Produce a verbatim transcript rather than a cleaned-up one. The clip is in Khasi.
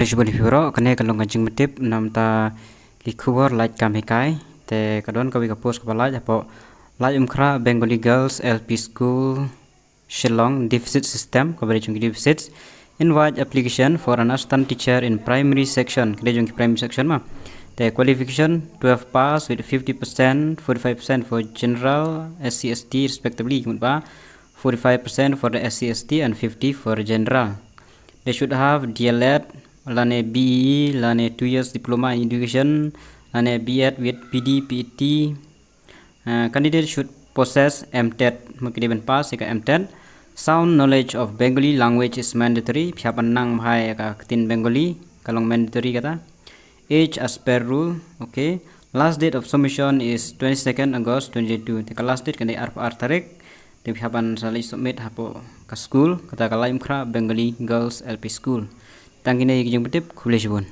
Khublei shibun ïa phi baroh, kane ka long ka jingmyntip namar ki khubor lait kam hikai. Te ka don kawei ka post kaba lait hapoh Laitumkhrah Bengali Girls L P School, Shillong, deficit system, kaba dei jong ki deficit. Invite application for an assistant teacher in primary section, ka dei jong ki primary section ma. Te qualification twelve pass with fifty percent, forty-five percent for general, S C, S T respectively, kumba forty-five percent for the S C, S T and fifty for general. They should have D L Ed, lane B E, lane two years diploma in education, lane B Ed with P D, P E T. Uh, candidate should possess M TET, mut ki dei ban pass ïa ka M TET. Sound knowledge of Bengali language is mandatory. Phi hap ban nang bha ïa ka ktien Bengali, ka long mandatory kata. Age as per rule, okay. Last date of submission is twenty-second August twenty twenty-two. Te ka last date ka dei arphew ar tarik. Te phi hap ban sa leit submit hapoh ka school, kata ka Laitumkhrah Bengali Girls L P School. Tang kine ki jingmyntip, khublei shibun.